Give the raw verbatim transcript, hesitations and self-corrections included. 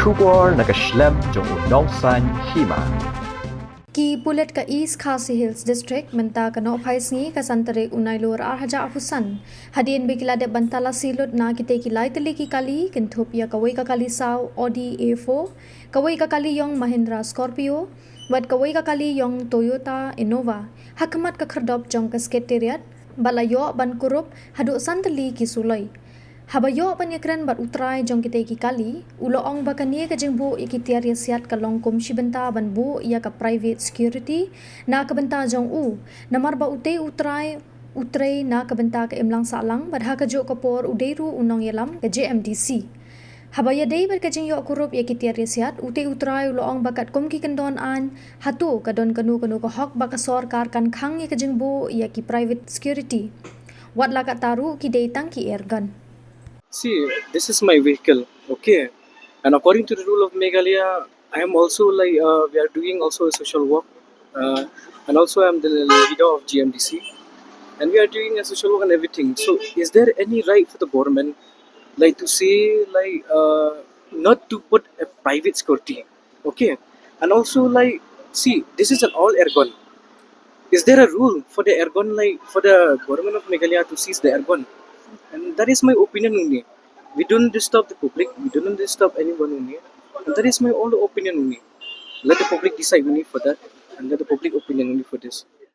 Khubor na ka shlem jong u nongsan hima. Ki pulit ka East Khasi Hills District mynta ka nohphai sngi ka san tarik u Nailur ar hajar arphew san. Hadien ba ki la dep ban talasi lut na kitei ki lai tylli ki kali kynthup ïa kawei ka kali saw Audi A four, kawei ka kali ïong Mahindra Scorpio, bad kawei ka kali ïong Toyota Innova ha khmat ka khyrdop jong ka Secretariat, bad la ïoh ban kurup haduh san tylli ki suloi. Haba ïoh ban ïakren bad u trai jong kitei ki kali, u la ong ba kane ka jingbuh ïa ki tiar ïa siat ka long kum shi bynta ban buh ïa ka private security na ka bynta jong u, namar ba utei u trai u trei na ka bynta ka imlang sahlang bad ha kajuh ka por u dei ruh u nongïalam ka J M D C. Haba ïadei bad ka jingïoh kurup ïa ki tiar ïa siat, utei u trai u la ong ba katkum ki kyndon aiñ, hato ka don kano kano ka hok ba ka sorkar kan khang ïa ka jingbuh ïa ki private security? Wat la katta ruh ki dei tang ki airgun. See, this is my vehicle, okay? And according to the rule of Meghalaya, I am also like, uh, we are doing also a social work, uh, and also I'm the leader of G M D C, and we are doing a social work and everything. So, is there any right for the government, like, to say, like, uh, not to put a private security, okay? And also, like, see, this is an all airgun. Is there a rule for the airgun, like, for the government of Meghalaya to seize the airgun? And that is my opinion only. We don't disturb the public, we don't disturb anyone only. And that is my own opinion only. Let the public decide only for that, and let the public opinion only for this.